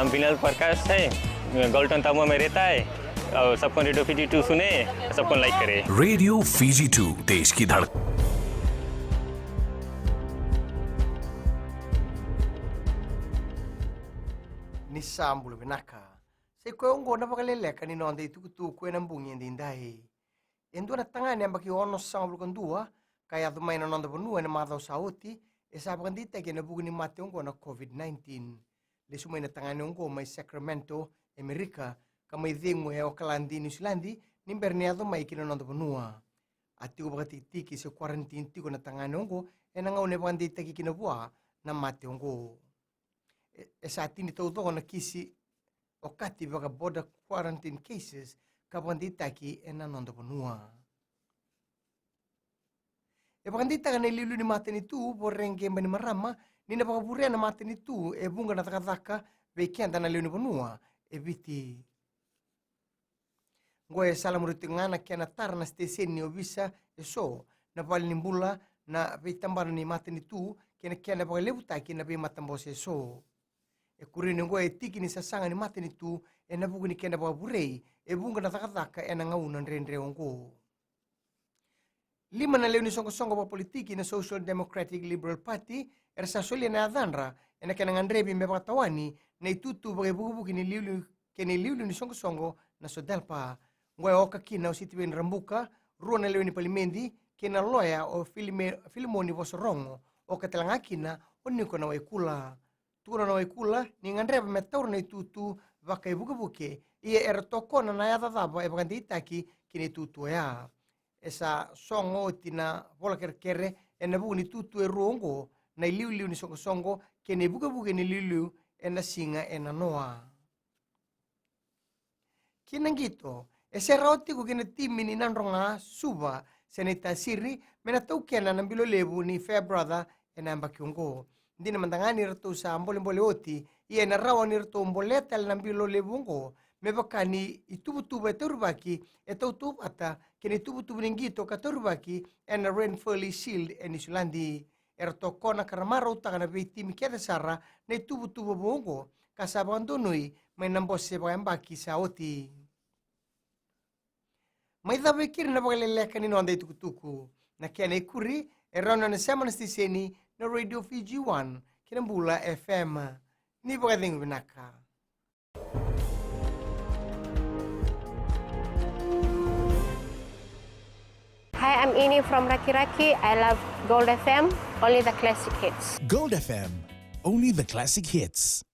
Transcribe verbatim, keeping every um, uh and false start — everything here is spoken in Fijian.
नाम विनल प्रकाश है, गोल्डन तमुआ में रहता है। और सबको रेडियो फिजी टू सुने, सबको लाइक करे। रेडियो फिजी टू, देश की धड़कन। Ni sa bula vinaka. Sa i koya oqo na vakaleleka ni noda itukutuku ena bogi edaidai. E dua na tagane yabaki onosagavulu ka dua ka yaco mai na noda vanua ena macawa sa oti, e sa vakadeitaki ena vuku ni mate oqo na COVID nineteen. Lesu mai na tagane oqo mai Sacramento, Amerika, ka mai cegu e Okaladi, Niusiladi, ni bera ni yaco mai ki na noda vanua. A tiko vakatikitiki se quarantine tiko na tagane oqo ena gauna e vakadeitaki kina vua na mate oqo. E, e sa tini taucoko na kisi okati vaka border quarantine cases ka vakadeitaki ena noda vanua. E vakadeitaka na iliuliu ni matanitu Voreqe Bainimarama ni na vakavurea na matanitu e vuqa na cakacaka vei keda na lewe ni vanua e Viti. Oqo e salamuri tiko ga na kena tara na siteseni ni ovisa eso, na valenibula, na veitabana ni matanitu kei na kena vakalevutaki na veimatabose eso. E kuria ni oqo e tiki ni sasaga ni matanitu ena vuku ni kena vakavurei e vuqa na cakacaka ena gauna dredre oqo. Lima na lewe ni soqosoqo vakapolitiki na Social Democratic Liberal Party era sa solia na yacadra ena kena gadrevi me vakatawani na itutu vakaivukivuki ni liuliu kei na iliuliu ni soqosoqo na SODELPA. Oqo e oka kina o Sitiveni Rabuka, rua na lewe ni palimedi, kei na loya o Filime-, Filimoni Vosorogo, oka tale ga kina o Niko Nawaikula. Tukuna o Nawaikula ni gadreva me taura na itutu vakaivukevuke, ia era tokona na yaca cava e vakadeitaki ki na itutu oya. E sa sogo oti na vola kerekere ena vuku ni itutu e rua oqo, na iliuliu ni soqosoqo kei na ivukevuke ni iliuliu ena siga e nanoa. Ki na qito, e serau tiko ki na timi ni Nadroga Suva, Senator Siri, me na taukena na bilo levu ni Farebrother ena yabaki oqo. Dina mada ga ni ratou sa bolebole oti, ia ena rawa ni ratou bolea tale na bilo levu oqo me vaka ni ituvatuva e taurivaki e tautauvata kei na ituvatuva ni qito ka taurivaki ena Ranfurly Shield e Niusiladi. Era tokona ka ra marautaka na veitimi kece sara na ituvatuva vou oqo, ka sa vakadonui mai na bose vakayabaki sa oti. Mai cava e keri na vakaleleka ni noda itukutuku. Na kena ikuri e rawa ni o ni sema na siteseni na Radio Fiji One kei na Bula F M. Ni vakacegu vinaka. Hi, I'm Ini from Rakiraki. I love Gold F M, only the classic hits. Gold F M, only the classic hits.